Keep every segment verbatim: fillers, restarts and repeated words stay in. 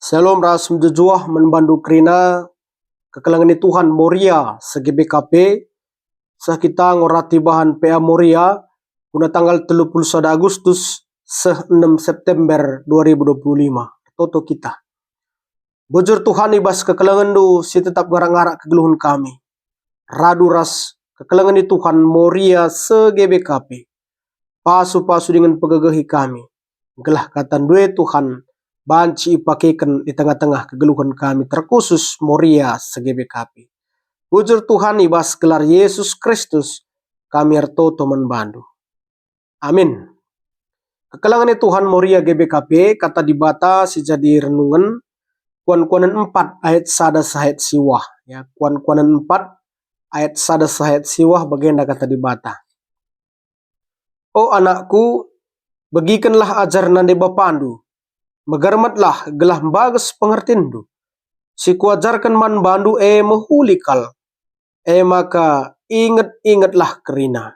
Shalom ras mejuah-juah man bandu kerina kekelengen Tuhan Moria se-G B K P, seh kita ngorati bahan P A Moria guna tanggal telu puluh sada Agustus seh enem September dua ribu dua puluh lima. Ertoto kita. Bujur Tuhan i bas kekelengenndu si tetap ngarak-ngarak kegeluhen kami. Radu ras kekelengen Tuhan Moria se-G B K P. Pasu-pasu dingen pegegehi kami. Gelah katandu e Tuhan, banci ipakeken i tengah-tengah kegeluhen kami terkhusus Moria se-G B K P. Bujur Tuhan i bas gelar Yesus Kristus, kami ertoto man bandu. Amin. Kekelengen Tuhan Moria G B K P, kata Dibata si jadi renungen, Kuan-kuanen empat ayat sada seh ayat siwah. Ya, Kuan-kuanen empat ayat sada seh ayat siwah bagenda kata Dibata. O anakku, begikenlah ajar nande bapandu. Megermetlah gelah mbages pengertinndu. Si kuajarken man bandu e mehuli kal. E maka inget-ingetlah kerina.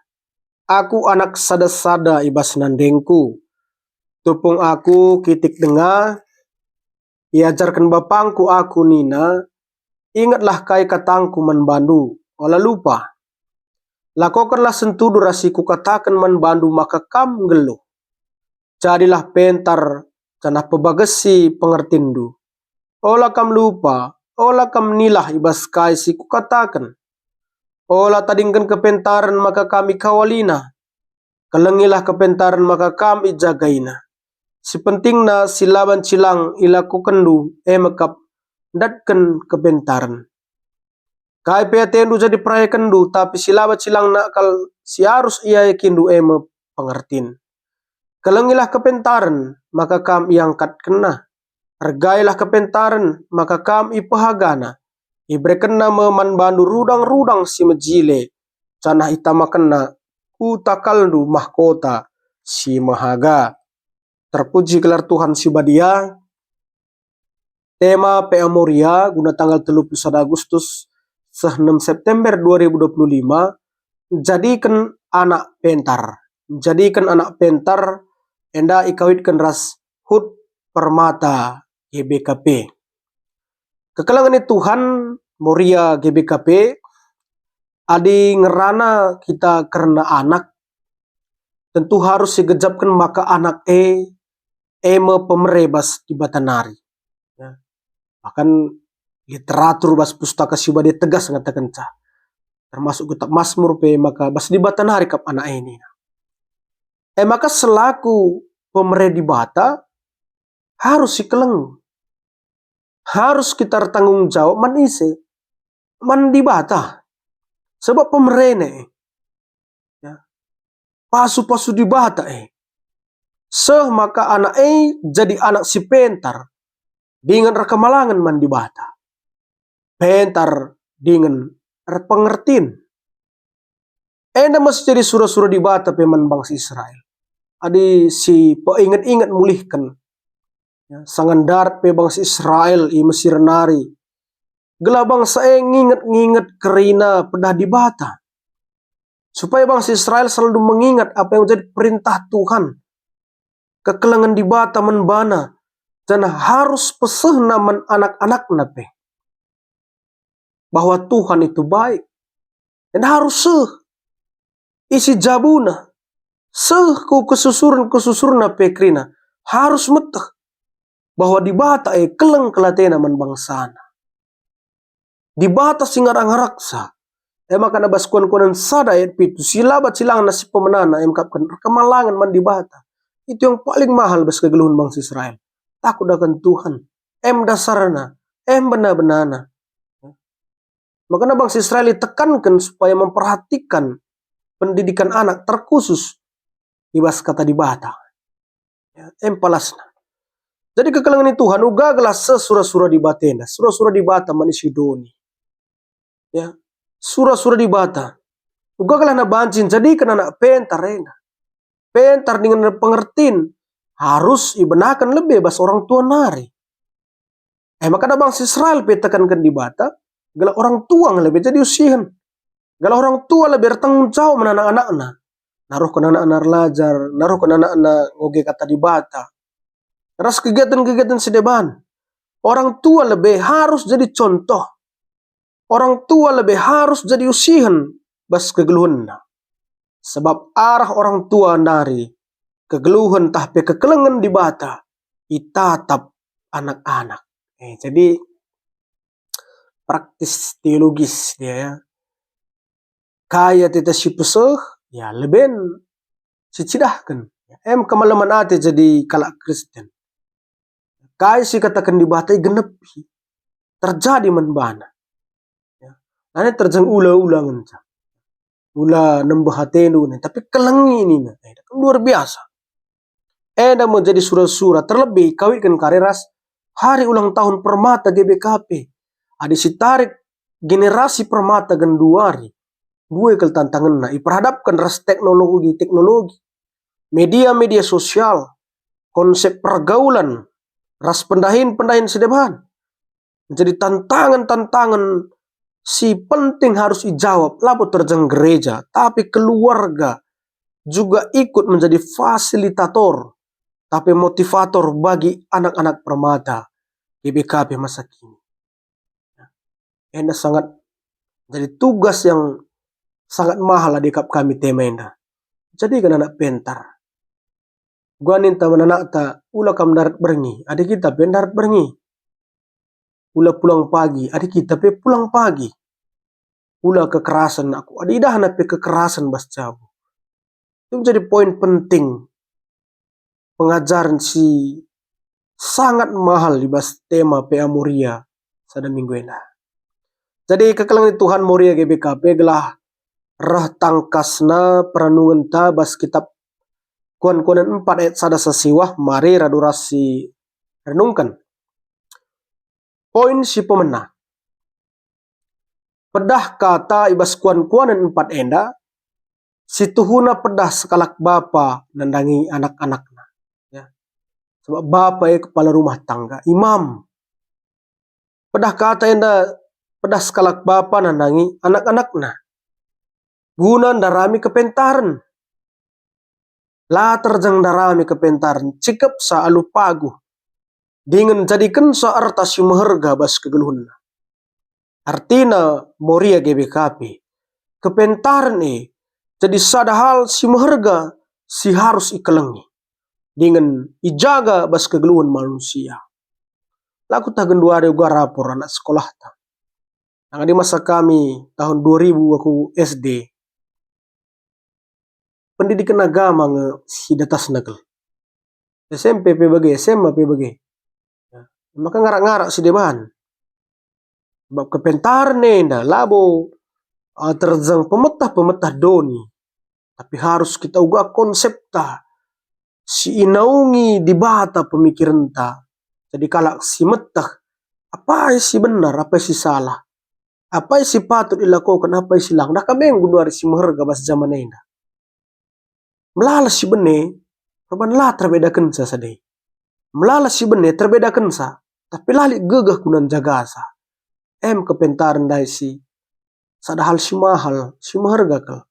Aku anak sada-sada i bas nandengku. Tupung aku kitik denga, iajarken bapangku aku nina, "Ingetlah kai katangku man bandu, ola lupa. Lakokenlah sentudu ras si kukataken man bandu maka kam nggeluh. Jadilah pentar janah pebagesi pengertinndu. Ola kam lupa, ola kam nilah i bas kai si kukataken. Ola tadingken kepentaren maka kam ikawalina. Kelengilah kepentaren maka kam ijagaina. Si pentingna si la banci lang ilakokenndu e me kap ndatken kepentaren. Kai pe atendu jadi perakenndu, tapi si la banci lang nakal si arus iaekindu e me pengertin. Kelengilah kepentaren, maka kam iangkatkenna. Ergailah kepentaren, maka kam ipehagana. Iberekenna me man bandu rudang-rudang si mejile, janah itamakenna ku takalndu mahkota si mehaga. Terpuji gelar Tuhan si badia. Tema P A Moria guna tanggal telu puluh sada Agustus seh enem September dua ribu dua puluh lima, jadiken anak pentar. Jadiken anak pentar enda ikawitken ras HUT Permata G B K P. Kekelengen Tuhan Moria G B K P, adi ngerana kita kerna anak, tentu harus sigejapken maka anak e, e me pemere bas Dibata nari. Ya. Bahkan literatur bas Pustaka Si Badia tegas ngatakenca, termasuk kitab Mazmur pe, maka bas Dibata nari kap anak e nina. E maka selaku pemere Dibata harus sikeleng, harus kita ertanggung jawab man ise, man Dibata. Sebab pemerene, ya, pasu-pasu Dibata e. Seh maka anak e jadi anak si pentar, dingen erkemalangen man Dibata. Pentar dingen erpengertin. Enda me si jadi sura-sura Dibata pe man bangsa Israel. Adi si peinget-inget mulihken, ya, sanga ndarat pe bangsa Israel i Mesir nari, gelah bangsa e nginget-nginget kerina pedah Dibata. Supaya bangsa Israel selalu mengingat apa yang menjadi perintah Tuhan, kekelengen Dibata man bana, janah harus pesehna man anak-anakna pe, bahwa Tuhan itu baik. Dan harus seh isi jabuna, seh ku kesusuren-kesusurenna pe kerina, harus meteh bahwa Dibata e keleng kelateNa man bangsaNa. Dibata si ngarak-ngaraksa. E maka na bas Kuan-kuanen sada ayat pitu, si la banci langna si pemenana, e maka erkemalangen man Dibata. Itu yang paling mahal bas kegeluhen bangsa Israel. Takut akan Tuhan. Em dasarna, em bena-benana. Makana bangsa Israel itekanken supaya memperhatikan pendidikan anak terkhusus i bas Kata Dibata. Ya, em palasna. Jadi kekelengen Tuhan, uga gelah seh sura-sura Dibata enda, sura-sura Dibata man isi doni. Ya, sura-sura Dibata. Uga gelah na banci njadiken anak pentar enda. Pentar dingen pengertin harus ibenaken lebe bas orang tua nari. E maka bangsa Israel pe itekanken Dibata, gelah orang tua nge lebe jadi usihen. Gelah orang tua lebe ertanggung jawab man anak-anakna. Naruhken anakna erlajar, naruhken anakna ngoge Kata Dibata. Ras kegiatan-kegiatan si deban. Orang tua lebe harus jadi contoh. Orang tua lebe harus jadi usihen bas kegeluhenna. Sebab arah orang tua nari kegeluhen tah pe kekelengen Dibata itatap anak-anak. Eh, jadi praktis teologis dia, ya. Kai ateta si peseh, ya, leben sicidahken. Em kemalemen ate jadi kalak Kristen. Kai si kataken Dibata igenepi, terjadi man bana. Ya. Lanai terjeng ula-ula ngenca. Ula nembeh atendu nina, tapi kelengi nina. Eh, kan luar biasa. Enda me jadi sura-sura, terlebih ikawitken kari ras hari ulang tahun Permata G B K P. Adi sitarik generasi Permata genduari, mbue kal tantangenna, iperhadapken ras teknologi-teknologi, media-media sosial, konsep pergaulan, ras pendahin-pendahin si deban. Menjadi tantangan-tantangan si penting harus ijawab, labo terjeng gereja, tapi keluarga juga ikut menjadi fasilitator, tapi motivator bagi anak-anak Permata G B K P masa kini. Enda sangat jadi tugas yang sangat mahal adi kap kami tema enda. Jadiken anak pentar. Uga ninta man anakta, ula kam ndarat berngi, adi kita pe ndarat berngi. Ula pulang pagi, adi kita pe pulang pagi. Ula kekerasen aku, adi idahna pe kekerasen bas jabu. Itu menjadi poin penting, pengajaren si sangat mahal i bas tema P A Moria sada minggu enda. Jadi, kekelengen Tuhan, Moria G B K P gelah reh tangkasna perenungenta bas kitab Kuan-kuanen empat ayat sada sasiwah, mari radu ras si renungken. Poin si pemena. Pedah kata i bas kuan-kuanen empat enda, si tuhuna pedah sekalak bapa nandangi anak-anakna. Ya. Sebab bapa e kepala rumah tangga, imam. Pedah kata enda, pedah sekalak bapa nandangi anak-anakna. Guna ndarami kepentaren. La terjeng ndarami kepentaren, cikepsa alu paguh, dingen jadikensa erta si meherga bas kegeluhenna. Artina Moria G B K P, kepentaren e jadi sada hal si meherga si harus ikelengi, dingen ijaga bas kegeluhen manusia. La kutah genduari uga rapor anak sekolahta. Nangadi masa kami tahun dua ribu aku S D, pendidiken agama nge si datasna kal. S M P pe bage, S M A pe bage. Ya. Maka ngarak-ngarak si deban. Sebab kepentaren enda labo, ah, terjeng pemetah-pemetah doni. Tapi harus kita uga konsepta si inaungi Dibata pemikirenta. Jadi kalak si meteh, apai si benar, apai si salah, apai si patut ilakoken, apai si lang. Dah kami genduari si meherga bas jaman enda. Melala si bene, perban la terbedakensa sadei. Melala si bene terbedakensa, tapi la lit gegeh guna njagasa. Em kepentaren ndai si sada hal si mahal, si meherga kal.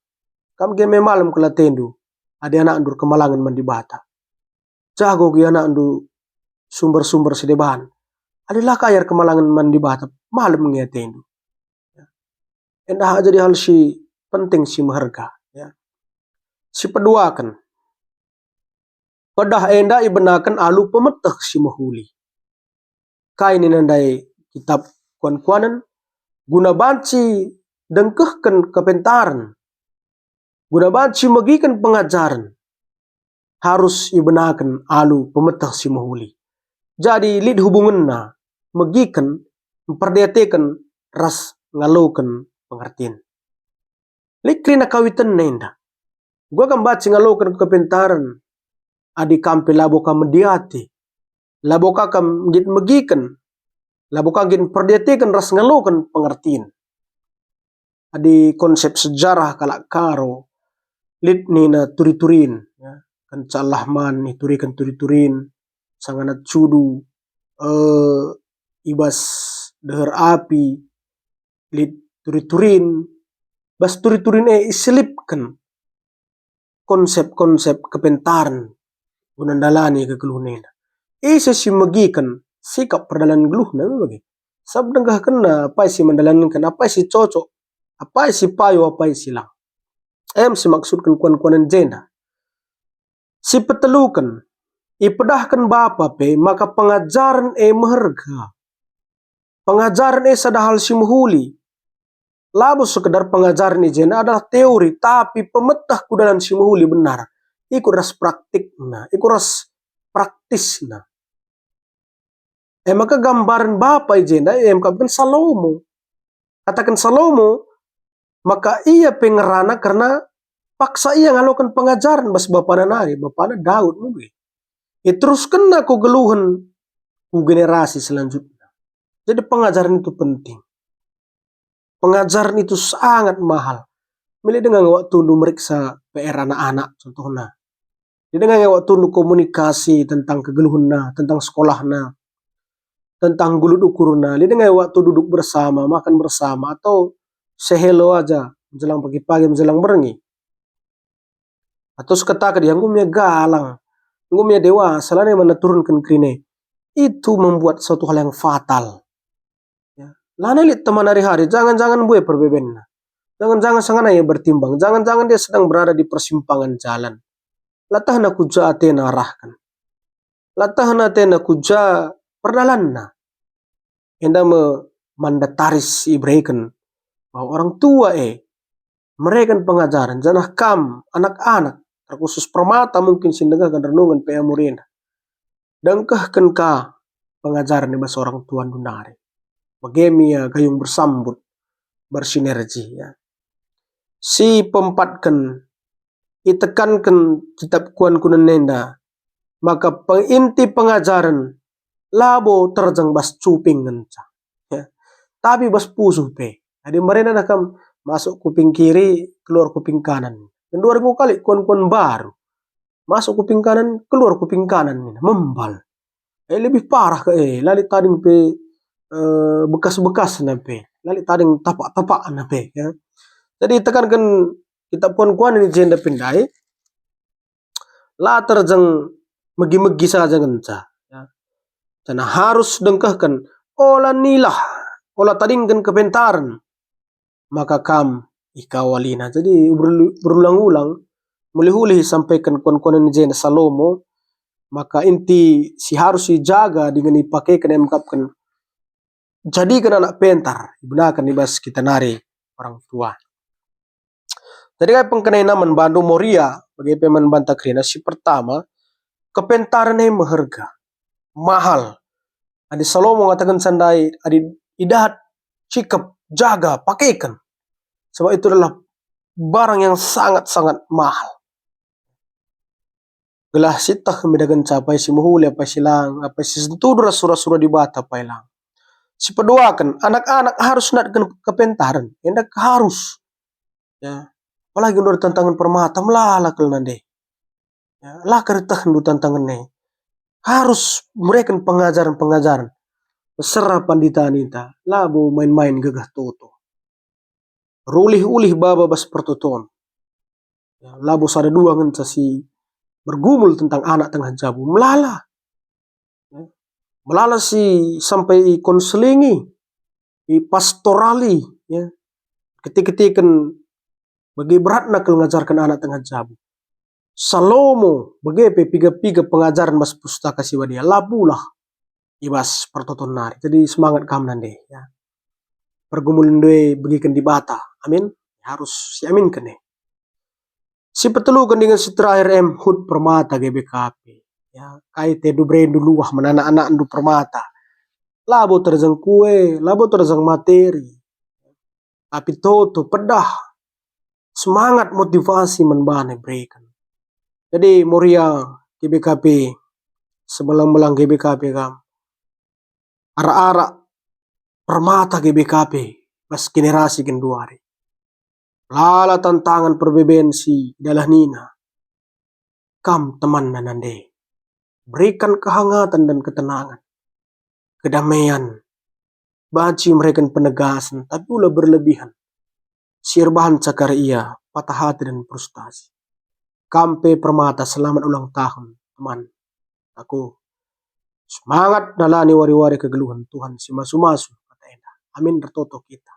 Kam gen me malem kal atendu, adi anakndu erkemalangen man Dibata. Jago gia anakndu sumber-sumber si deban. Adi la kai erkemalangen man Dibata, malem nge atendu. Enda jadi hal si penting, si meherga, ya. Si peduaken. Pedah enda ibenaken alu pemeteh si mehuli. Kai nina ndai kitab kuan-kuanen? Guna banci dengkehken kepentaren, guna banci megiken pengajaren, harus ibenaken alu pemeteh si mehuli. Jadi lit hubungenna megiken, mperdiateken ras ngaloken pengertin. Lit kerina kawitenna enda. Uga kam banci ngaloken kepentaren, adi kam pe labo kam mediate, labo ka kam nggit megiken, labo ka nggit mperdiateken ras ngaloken pengertin. Adi konsep sejarah kalak Karo, lit nina turi-turin, ya. Kenca Allah man ituriken turi-turin, sangana cudu, eh, i bas deher api, lit turi-turin, bas turi-turin e iselipken konsep-konsep kepentaren guna ndalani kegeluhen enda. Ise si megiken sikap perdalan geluhna me bage. Sabap dengkehkenna apai si mendalanken, apai si cocok, apai si payo, apai si lang. Em si maksudken kuan-kuanen jenda. Si peteluken, ipedahken bapa pe maka pengajaren e meherga. Pengajaren e sada hal si mehuli. Labo sekedar pengajaren i jenda adalah teori, tapi pemeteh ku dalan si mehuli benar. Ikut ras praktikna, ikut ras praktisna. E maka gambaren bapa i jenda iemkapken Salomo. Kataken Salomo, maka ia pe ngerana kerna paksa ia ngaloken pengajaren bas bapana nari, bapana Daud me bage. Iteruskenna ku geluhen ku generasi selanjutna. Jadi pengajaren itu penting. Pengajaren itu sangat mahal. Mele denga nge waktundu meriksa P R anak-anak, contohna. Lit denga nge waktundu komunikasi tentang kegeluhenna, tentang sekolahna, tentang gulut ukurna. Lit denga nge waktu duduk bersama, makan bersama, atau say hello aja menjelang pagi-pagi, menjelang berngi. Atau sekataken, ya, enggo me galang, enggo me dewasa, lanai man turunken kerina e. Itu membuat suatu hal yang fatal. Ya. Lanai lit teman hari-hari, jangan-jangan mbue perbebenna. Jangan-jangan sangana ia bertimbang, jangan-jangan dia sedang berada di persimpangan jalan. La tehna ku ja atena arahken. La tehna atena ku ja perdalanna. Enda me mandataris ibereken bahwa orang tua e mereken pengajaren, janah kam, anak-anak, terkhusus permata mungkin si ndengkehken renungen P A Morina, dengkehken ka pengajaren i bas orang tuandu nari. Bage me ia gayung bersambut, bersinergi, ya. Si peempatken, itekanken kitab kuan-kuanen enda, maka pe-, inti pengajaren labo terjeng bas cuping ngenca, ya, tapi bas pusuh pe. Adi merena dah kam masuk kuping kiri, keluar kuping kanan. Genduari enggo kali kuan-kuan baru. Masuk kuping kanan, keluar kuping kanan nina, membal. Eh, lebih parah ke, eh, la lit tading pe, eh, bekas-bekasna pe, la lit tading tapak-tapakna pe, ya. Jadi tekanken kitab kuan-kuanen i jenda pe ndai, la terjeng megi-megi saja ngenca, ya. Janah harus dengkehken, ola nilah, ola tadingken kepentaren, maka kam ikawalina. Jadi berlu-, berulang-ulang, mulih-ulih isampaiken kuan-kuanen i jenda Salomo, maka inti si harus ijaga dingen ipakeken e mekapken, jadiken anak pentar, ibenaken i bas kita nari orang tua. Jadi kai pengkenana man bandu Moria, bage pe man banta kerina? Si pertama, kepentaren e meherga, mahal. Adi Salomo ngatakenca ndai, adi idahat, sikep, jaga, pakeken. Sebab itu adalah barang yang sangat-sangat mahal. Gelah sieteh me idakenca apai si mehuli, apai si lang, apai si sentudu ras sura-sura Dibata, apai lang. Si peduaken, anak-anak harus natken kepentaren, enda harus. Ya. Apalagi genduari tantangen permata, melala kal nande. Ya, la kertehndu tantangen e. Harus mereken pengajaren-pengajaren. Mesera pandita ninta, labo main-main gegeh toto. Rulih-ulih baba bas pertoton. Ya, labo sada dua ngenca si bergumul tentang anak tengah jabu. Melala. Ya. Melala si sampai ikonselingi, ipastorali, ya. Keti-ketiken bage beratna kal ngajarken anak tengah jabu. Salomo, bage pe piga-piga pengajaren bas Pustaka Si Badia, la pulah i bas pertoton nari. Jadi semangat kam nande, ya. Pergumulenndu e begiken Dibata. Amin. Harus siaminken e. Si peteluken dingen si terakhir em hut permata G B K P. Ya, kai atendu berendu luah man anak-anakndu permata. Labo terjeng kue, labo terjeng materi. Tapi toto, pedah, semangat, motivasi man bana ibereken. Jadi, Moria G B K P, sebelang-belang G B K P kam, arak-arak permata G B K P bas generasi genduari. Lala tantangan perbeben si dalanina. Kam temanna nande. Berikan kehangatan dan ketenangan, kedamaian. Banci mereken penegasen, tapi ula berlebihan. Si erbahanca kari ia patah hati dan frustasi. Kam pe permata, selamat ulang tahun, teman. Aku Semangat nalani wari-wari kegeluhen Tuhan si masu-masu kata enda. Amin, ertoto kita.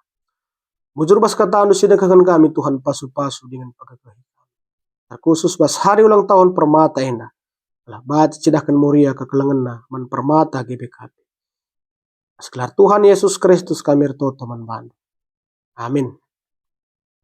Bujur bas kataNdu si dekahken kami Tuhan, pasu-pasu dingen pegegehi kami. Terkhusus bas hari ulang tahun Permata enda. Gelah banci cidahken Moria kekelengenna man Permata G B K P. Bas gelar Tuhan Yesus Kristus kami ertoto man bandu. Amin.